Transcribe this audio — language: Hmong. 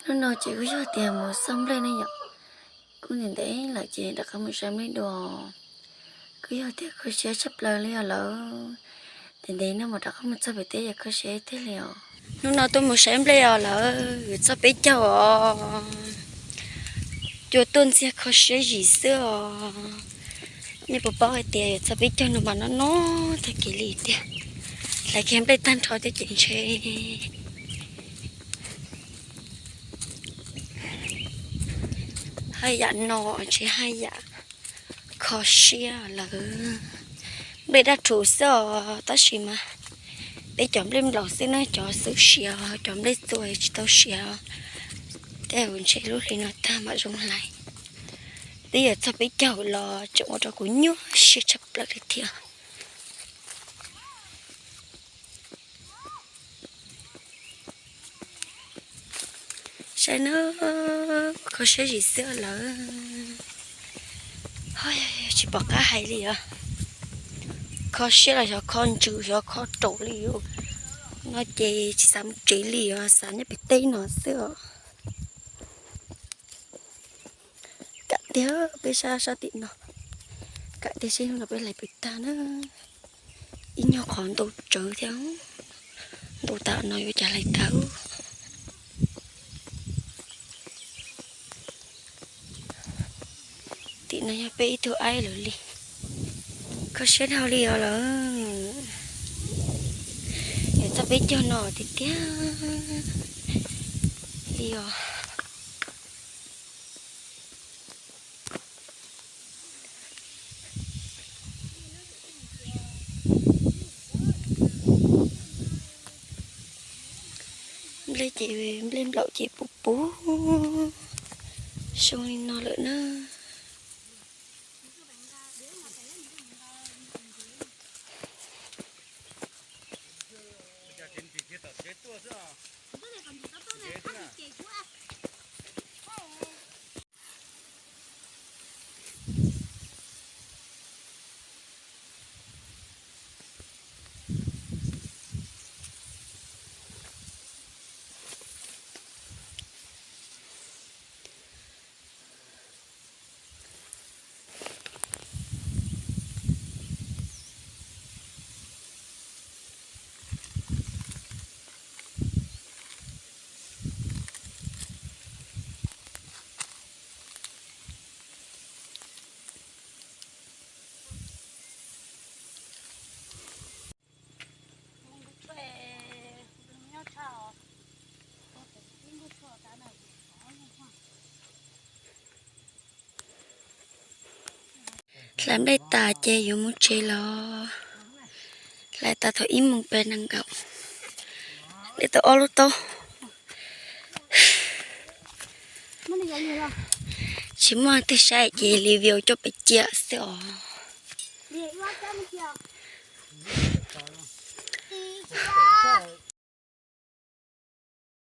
Hnub no ces kuj yog tias mus xauj nplej ne yom. Kuj ntev ntev lawm ces rov qab mus saib nplej dua. Kuj yog tias kho siab tshaj plaws li os lawv. Ntev ntev no mas rov qab mus txog pem teb ces kho siab tiag li os. Hnub no tuaj mus saib nplej os lawv, yuav txog peb caug os. Cua tuaj ntxiag kho siab zim xwb os. Nej puas paub hais tias yuav txog peb caug no mas no no tag kev li tiag. Hlais kiag nplej tag nrho thiab ces ntshe haj yam no, ntshe haj yam kho siab lawm. Nplej daj rhuv xwb os, tab sis mas peb cov nplej nplaum xwb na, cov xub siav, cov nplej txua tsis tau siav. Tej zaum ntshe lub hli no tag mam zoo hlais. Twb yuav txog peb caug los tseem ua rau kuv nyuaj siab tshaj plaws li thiab. Saib na, kho siab zim xwb lawm. Tsis pom qab hais li os. Kho siab los xyov kho ntsws xyov kho raum li os. No ces tsis xav mus tsev li os, xav nyob pem teb no xwb os. Kam tiag, peb sab sab tim no. Kam tiag seb hnub no peb hlais puas tag na. Ib nyuag qhov ntau tsawv thiab. Ntau tas no yuav cas hlais tag. Tim no yog peb ib tug aib lawm li. Kho siab dhau li os lawm. Yuav txog peb caug no tiag tiag li os. Nplej ces, nplej nplaum ces puv puv zoo li no lawm na. Hlais nplej tas ces yuav mus tsev los. Hlais tas thaum ib moos peb nees nkaum. Hlais tau ob lub taub. Tsis muaj twg saib ces li view coj pem cia xwb os.